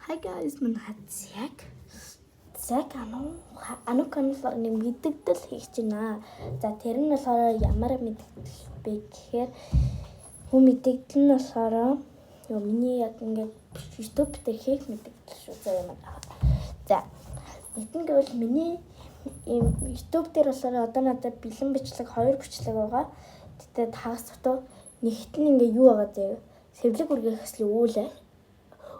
Hi guys, манай яг яг Ану каналаар нэг мэдэгдэл хийж байна. За, тэр нь болохоор ямар мэдэгдэл бэ гэхээр хүн мэдэгдэл нь болохоор ёо, миний яг ингээд YouTube дээр хийх мэдэгдэл шүү заа юм. За, нэгэн гэвэл миний ийм YouTube дээр болохоор одоо надад бэлэн бичлэг, хоёр бичлэг байгаа. Тэгтээ хагас дутуу нэгт нь ингээ юу байгаа заяа. Сэвлэг үргэх хэслийн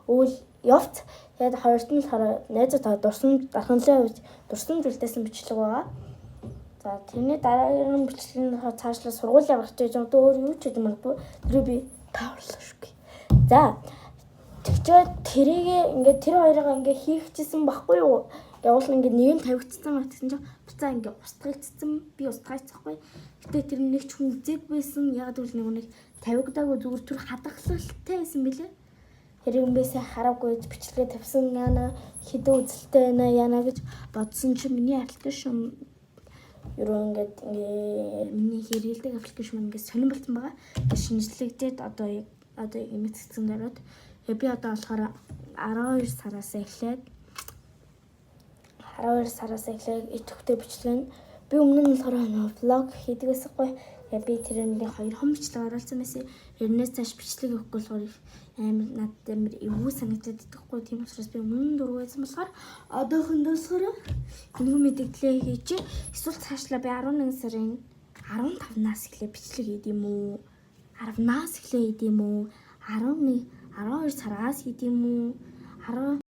үйл явц. Тэгээд хоёрт нь болохоор найзуудаа дурсан дарханлын хувьд дурсан зүйлдээсэн бичлэг байгаа. За, тэрний дараагийн бичлэг нь болохоор цаашлаа сургууль явах гэж одоо өөр юу ч хийдэг магадгүй. Тэр би тааварлаа шүү. За, тэгчээд тэрийг ингээд тэр хоёроо ингээд хийхчихсэн баггүй юу? Явуул ингээд нэг нь тавигдсан байх гэсэн чинь буцаа ингээд устгагдсан. Би устгачихгүй. Гэтэ тэр нэг ч хүн үзег байсан. Яг гэвэл нэг тавигдаагүй, зүгээр түр хадгалалтай байсан билээ. Тэр юм бээсээ хараагүй бичлэгээ тавьсан, яана хэдэн үзэлтэй байна, яана гэж бодсон чинь миний application ерөө ингээд миний хэрэглэдэг application маань ингээд сонирн болсон байгаа. Тэгээд шинжлэгдээд одоо эмэцсэн дөрөд би одоо болохоор 12 сараас эхлээд 12 сараас эхлээд идэвхтэй бичлэг нь. Би өмнө нь болохоор vlog хийдэг байсангүй. Тэгээ би тэрний хоёр хон бичлэг оруулсан байсан. Тэрнээс цааш бичлэг өгөхгүй болохоор амар надад амар эвгүй санагдаад идэхгүй. Тийм учраас би өмнө нь дургүй байсан болохоор одоохондоо болохоор энэхүү мэдээлэлээ хийж, эсвэл цаашлаа би 11 сарын 15-наас эхлээ бичлэг хийд юм уу? 10-наас эхлээ хийд юм уу? 11 12 сараас хийд юм уу? 10